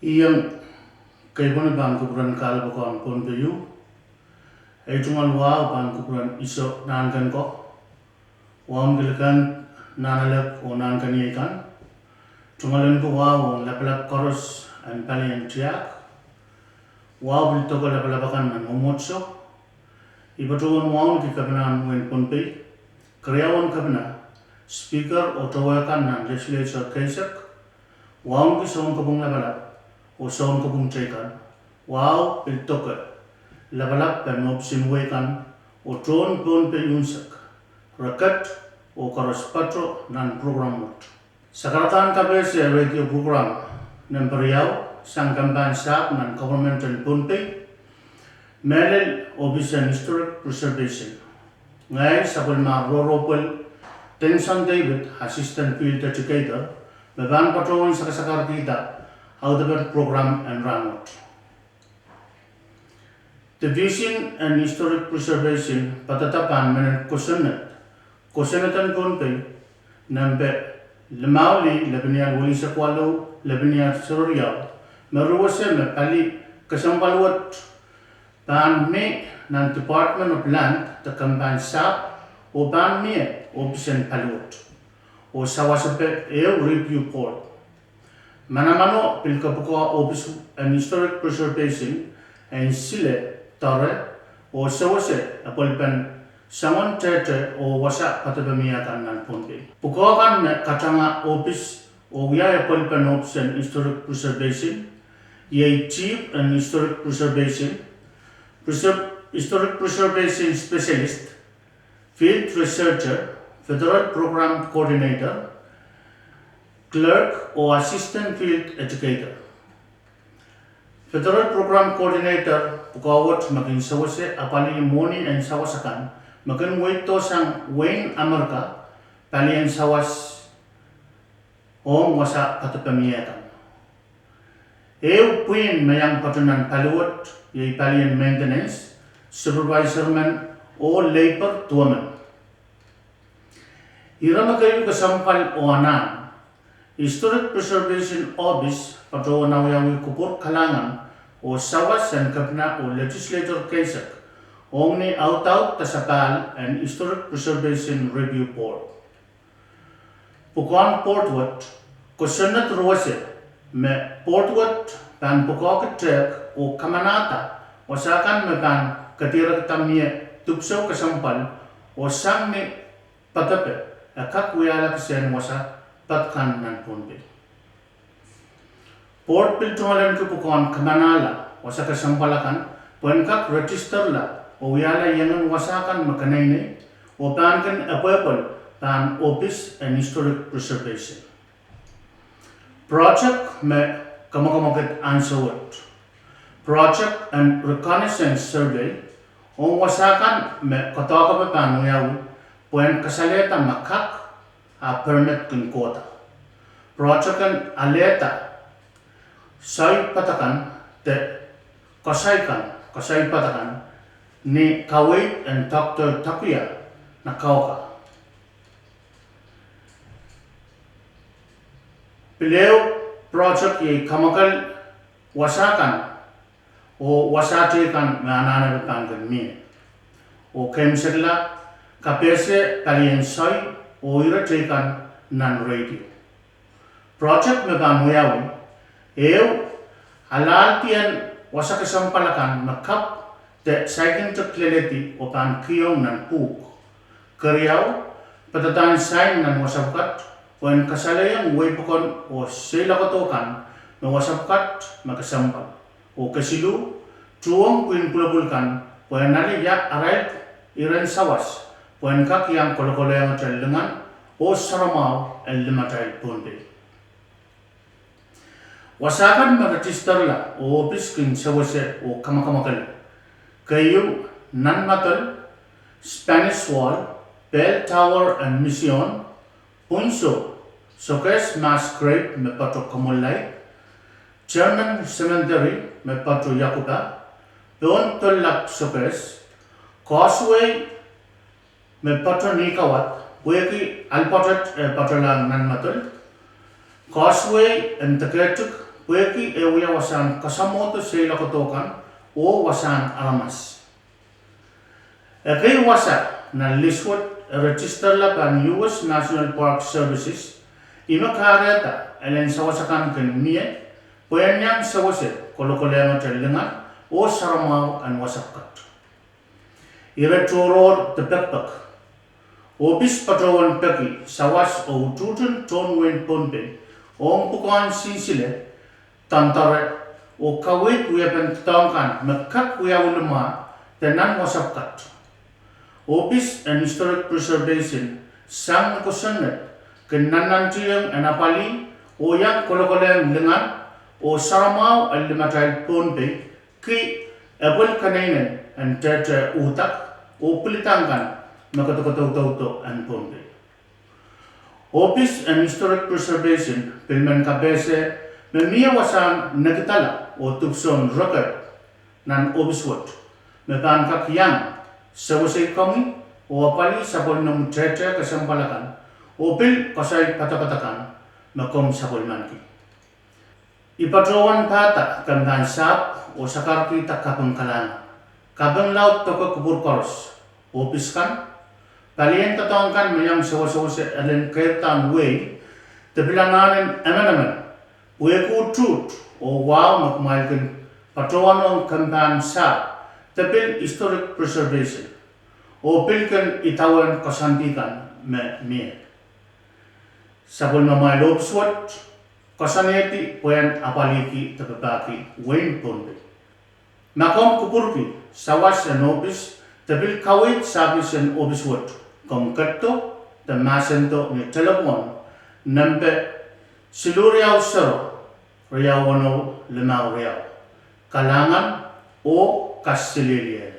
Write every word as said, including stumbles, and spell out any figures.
Iang keipweni pahn kupwuren kahlepen Pohnpei ieu. Ei tungoal wahu pahn kupwuren Iso Nahnken ko, wahu en Kilikan, Nahnalek oh Nahnkeniei kan. Tungoal ahneki wahu ong lapalap koaros en palien tiahk. Wahu pil doke lapalap akan nan mwomwohdiso. I patohwan wauneki Kepinahn wehin Pohnpei, keriaun Kepina, Speaker oh towe kan nan Legislature keisek, wauneki sounkopwung lapalap oh sounkopwung teikan. Wahu pil doke lapalap en ohpis en wei kan oh tohn Pohnpei unsek, re ket oh koaros pato nan prokram wet. Sakaradahn kapehse radio prokram nempe riau sang kempahn sahpw nan government en Pohnpei, mehlel ohpis en Historic Preservation. Ngehi sapwellimar Rorobel Tenson David, Assistant Field Educator, me pahn patohwan sakasakarkihda audepen prokram en rahnwet. Division en Historic Preservation padada pahn mehn kosonned, kosonned en Pohnpei, nempe limau lih, lepin ial welisek waluh, lepin ial soangen riau, me ruwese me pali kesempwal wet pahn mi nan Department of Land de kempahn sahpw, oh pahn mie ohpis en pali wet, oh sawasepe ehu review board. Manamano pil kapwukoa ohpis en Historic Preservation en sile, doare, oh sewese apwalipen soangen tehte oh wasa poadepe mie kan nan Pohnpei. Pwukoa kan me katanga ohpis oh wia apwalipen ohpis en Historic Preservation iei Chief en Historic Preservation, Preser-, Historic Preservation Specialist, Field Researcher, Federal Program Coordinator, Clerk oh Assistant Field Educator. Federal Program Coordinator pwukoa wet me kin sewese apwalih mwohni en sawas akan me kin weiddo sang wehin Amerika palien sawas ong wasa poadepe mie kan. Ehu pwihn me iang pato nan pali wet iei palien maintenance, supervisor men oh labor duwemen. Ire me keieu kesempwal oh anahn, Historic Preservation Office patohwan awiawi kupwur kalahngan oh sawas en Kepina oh Legislature keisek ong ni audaudla sapahl en Historic Preservation Review Board. Pwukoahn board wet, kosonned ruwese me board wet pahn pwukoahki tehk oh kamanahda wasa kan me pahn kadihrekda mie dipwisou kesempwal oh sang ni poadepe e kak wiahla kisehn wasa poad kan nan Pohnpei. Board pil tungoalenki pwukoahn kamanahla wasa kesempwal akan pwehn kak registerla oh wiahla iengen wasa kan me keneinei oh pahn kin apwehpwel pahn ohpis en Historic Preservation. Project me kamwakamwakid ansou wet, project en reconnaissance survey ong wasa kan me koadoahkepe pahn wiawi pwehn kasalehda me kak ah permit kin kohda. Project en alehda soai poad akan de koasoi kan, koasoi poad akan ni kaweid en Doctor Takuya Nagaoka. Pil ehu project iei kamwakel wasa kan oh wasa teikan me anahnepe pahn kin mie, oh keimwseklahn kapehse palien soai oh ire teikan nan radio. Project me pahn wiawi, ehu, alahldieng wasa kesempwal akan me kapw de saikinte kileledi oh pahn kihong nan pwuhk. Keriau, padahkihn sain nan wasa pwukat pwehn kasalehiong weipokon oh seiloakedo kan me wasa pwukat me kesempwal. Oh kesiluh, tuhwong pwihn pwulopwul kan pwehn ale ia arail iren sawas pwehn kak iang kolokolehiong atail lingan oh soaramwahu en limatail Pohnpei. Wasa kan me registerla oh ohpis kin sewese oh kamwakamwakele: keieu, Nan Madol, Spanish Wall, Bell Tower and Mission, Punso, Sokehs Mass Grave me poato Komwollaid, German Cemetery me poato Yakuba, pohn Dollap Sokehs, Causeway me poato Nikawad, pwehki alphotet e poatohlahng Nan Madol, Causeway en Deketik pwehki e wia wasahn kasamwohdo seiloak kan oh wasahn aramas. Ekei wasa nan list wet e registerla pahn U S National Park Services, ih me kahrehda elen sawas akan kin mie pwehn iang sewese kolokolehng en lingan oh saramwahu en wasahn kat. Ire tohrohr de pekipek, ohpis patohwan peki sawas oh utuhten tohn wehin Pohnpei ong pwukoahn sinsile, doandoare, oh kaweid wiepen doadoahk kan me kak wiawi limwahd de nan wasahn kat. Ohpis en Historic Preservation sang ni kosonned kin nannantihong en apwalih oh iang kolokolehng lingan oh saramwahu en limatail Pohnpei ki epwel keneinei en tehte uhdak oh pwilidang kan me kodokodoudoudo en Pohnpei. Ohpis en Historic Preservation pil men kapehse me mie wasahn nekidala oh dipwisoun record nan ohpis wet me pahn kak iang sewesei komwi oh apwalih sapwellimomwi tehte kesempwal akan oh pil koasoi poadoapoad akan me komw sapwellimaniki. I patohwan pahda kempahn sahpw oh sakarkihda kaping kalahngan, kaping laud doke kupwur koaros, ohpis kan, palien doadoahk kan me iang sewesewese elen keirdahn wehi, de pil anahnen emenemen pwehki utuht oh wahu me kumwail kin patohwanohng kempahn sahpw de pil Historic Preservation oh pil kin idawehn koasoandi kan me mie. Sapwellimamwail ohpis wet koasoanehdi pwehn apwalihki de papahki wehin Pohnpei. Ma komw kupwurki sawas en ohpis de pil kaweid sahpis en ohpis wet, komw ketido de mahsendo ni telepwohn nempe siluh riau sero, riau weneu, limau riau. Kalahngan oh kaselehlie.